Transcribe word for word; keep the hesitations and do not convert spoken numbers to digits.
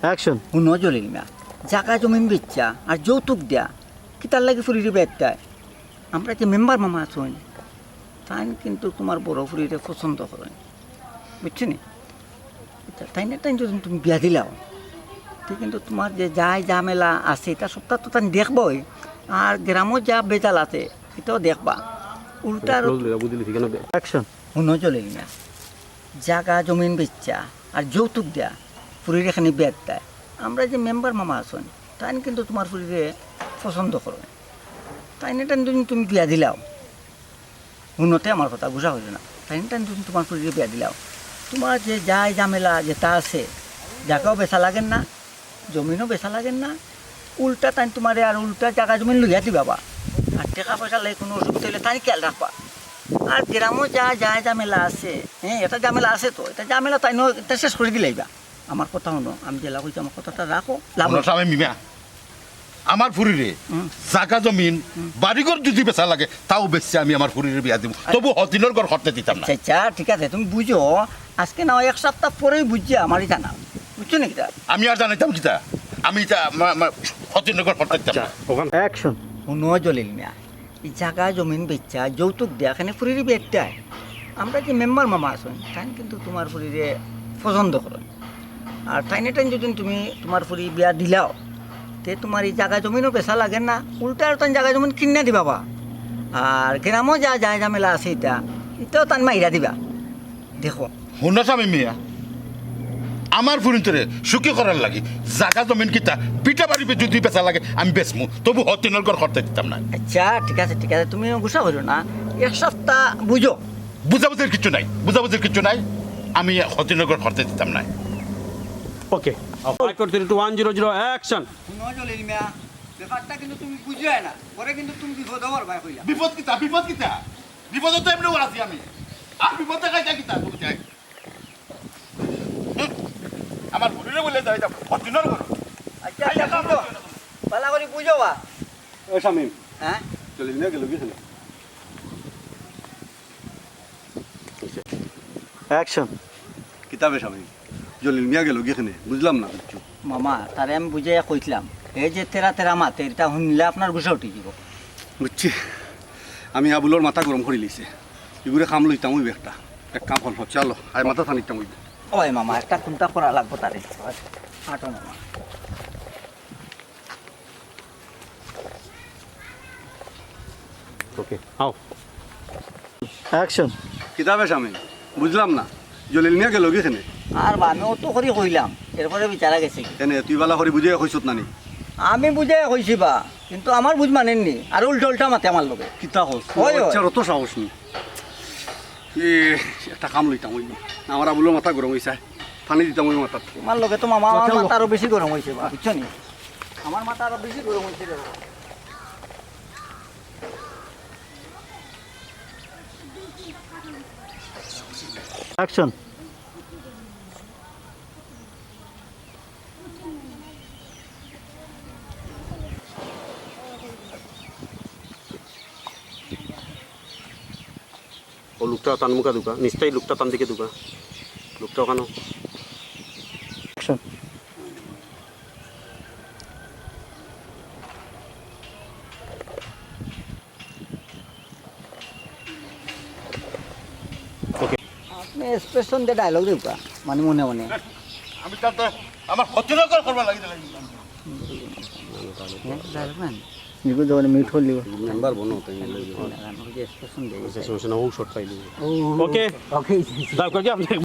Action. হুনো জলিল মিয়া, জাগা জমিন বেচিয়া আর যৌতুক দিয়া কিতার লাগি ফুরিরে বিয়া দিতায়? আমরা যে মেম্বার মামা আছইন, তাইন কিন্তু তুমার বড় ফুরিরে পছন্দ করইন, বুঝছো নি? তাইন, তাইন যদি তুমি বিয়া দিলাও, তে কিন্তু তুমার যে যাই ঝামেলা আছে, ইতা সবতা তো তাইন দেখবোই। আর গ্রামো যা বেজাল আছে, ইতাও দেখবা। উল্টা আরো Action. হুনো জলিল মিয়া, জাগা জমিন বেচিয়া আর যৌতুক দিয়া ফুরিরে খানি বিয়া দিতায়। আমরা যে মেম্বার মামা আছইন, তাইন কিন্তু তুমার ফুরিরে পছন্দ করইন। তাইন তাইন যদি তুমি বিয়া দিলাও, হুনো তে আমার কথা, গুসা করিও না। তাইন তাইন তুমি তুমার ফুরিরে বিয়া দিলাও, তুমার যে যাই ঝামেলা যেতা আছে, জাগাও বেচা লাগের না, জমিনও বেচা লাগের না, উল্টা তাইন তুমারে আর উল্টা জাগা জমিন লইয়া দিবা বা। আর টেকা পয়সা লই কুনু অসুবিধা অইলে তাইন খিয়াল রাখবা। আর গ্রামো যা যাই ঝামেলা আছে, হ্যাঁ, ইতা ঝামেলা আছে তো, ইতা ঝামেলা তাইন ইতা শেষ করি দিলাইবা। আমার কথা হুনো, আমি যেলা কইছি, আমার কথাটা রাখো, লাভ হুনো অইবো। শামীম মিয়া, আমার ফুরিরে হুম। জাগা জমিন, হুম। বাড়িঘর যদি বেচা লাগে, তাও বেচিয়া আমি আমার ফুরিরে বিয়া দিমু। তবু হতিনর ঘর করতে দিতাম না। আচ্ছা, আচ্ছা, ঠিক আছে, তুমি বুঝো, আজকে না অয় এক সপ্তা পরেউ বুঝিয়া আমারে জানাও, বুঝছো নি কিতা? আমি আর জানাইতাম কিতা? আমি ইতা মা-, মা-, হতিনর ঘর করতে দিতাম না। Action. হুনো জলিল মিয়া, ই জাগা জমিন বেচিয়া যৌতুক দিয়া খানি ফুরিরে বিয়া দিতায়। আমরা যে মেম্বার মামা আছইন, তাইন কিন্তু তুমার ফুরিরে পছন্দ করইন। আর তাইন তাইন যদি তুমি তুমার ফুরি বিয়া দিলাও, তে তুমার ই জাগা জমিনও বেচা লাগের না, উল্টা আরো তাইন জাগা জমিন কিনিয়া দিবা বা। আর গ্রামো যা যাই ঝামেলা আছে ইতা, ইতাও তাইন মাইরা দিবা। দেখো। হুনো শামীম মিয়া, আমার ফুরিন্তরে সুখী করার লাগি জাগা জমিন কিতা, ভিটা বাড়ি যদি বেচা লাগে আমি বেচমু, তবু হতিনর ঘর করতে দিতাম না। আচ্ছা, ঠিক আছে, ঠিক আছে, তুমি গুসা করিও না, এক সপ্তা বুঝো। বুঝাবুঝির কিচ্ছু নাই, বুঝাবুঝির কিচ্ছু নাই, আমি হতিনর ঘর করতে দিতাম না। Okay. Five, four, three, two, one, zero, zero, action. হুনো জলিল মিয়া, ব্যাপারটা কিন্তু তুমি বুঝিও না, পরে কিন্তু তুমি বিপদো পড়বায় কইলাম। বিপদ কিতা, বিপদ কিতা? বিপদো তো এমনেউ আছি আমি। আর বিপদো কাইটা কিতা তুমি যাই? হুম? আমার ফুরিরে বলে যাই, যাও, হতিনর ঘর। আচ্ছা, আচ্ছা, বুঝো। ভালা করি বুঝো বা। এ শামীম, হ্যাঁ? জলিল মিয়া গেল কি খানে? Action. কিতা বে শামীম, জলিল মিয়া গেল কি খানে? বুঝলাম না কিচ্ছু। মামা, তারে আমি বুঝাইয়া কইছলাম, হে যে তেরা তেরা মাতের, ইতা হুনলে আপনার গুসা উঠি যিবো। বুঝছি, আমি আবুলর মাথা গরম করিলিছে। ইগুরে কাম লইতাম অইবো একটা, এক কাম করবো, চলো, আয় মাথা টানিতাম অইবো। ওই মামা, একটা কুন্তা করা লাগবো তারে। আটো মামা। Okay, আও। Action. কিতা বে শামীম, বুঝলাম না, জলিল মিয়া গেল কি খানে? আর বা, আমি অত করি কইলাম, এরপরে বেচারা গেছে গি। কেনে, তুই ভালা করি বুঝাইয়া কইছত না নি? আমি বুঝাইয়া কইছি বা, কিন্তু আমার বুঝ মানের নি, আর উল্টা উল্টা মাতে আমার লগে। কিতা কস? ওই, ওই। আচ্ছা, অত সাহস নি। এ, একটা কাম লইতাম অইবো। আমার আবুলর মাথা গরম অইছে। পানি দিতাম অইবো মাথাত। তুমার লগে তো মামা আমার মাথা আরো বেশি গরম অইছে বা, বুঝছো নি? আমার মাথা আরো বেশি গরম অইছে রে বাবা। Action. ও লোকটা তান মুখা দুকা, নিশ্চয়ই লোকটা তান দিকে দুকা। লোকটা ওখানে। Action. আপনে expression দিয়া dialogue দেউক্কা, মানে মনে মনে। আমি তাতে আমার হতিনর ঘর করবার লাগি দিলাম। হ্যাঁ, dialogue না। নিকু যখন mute করলি। মেম্বার বনো, তাই বলে। আমি যে expression দেই। আচ্ছা, সমস্যা না, ও short পাইলি। ও, okay. Okay. দাও, কাকে আপনি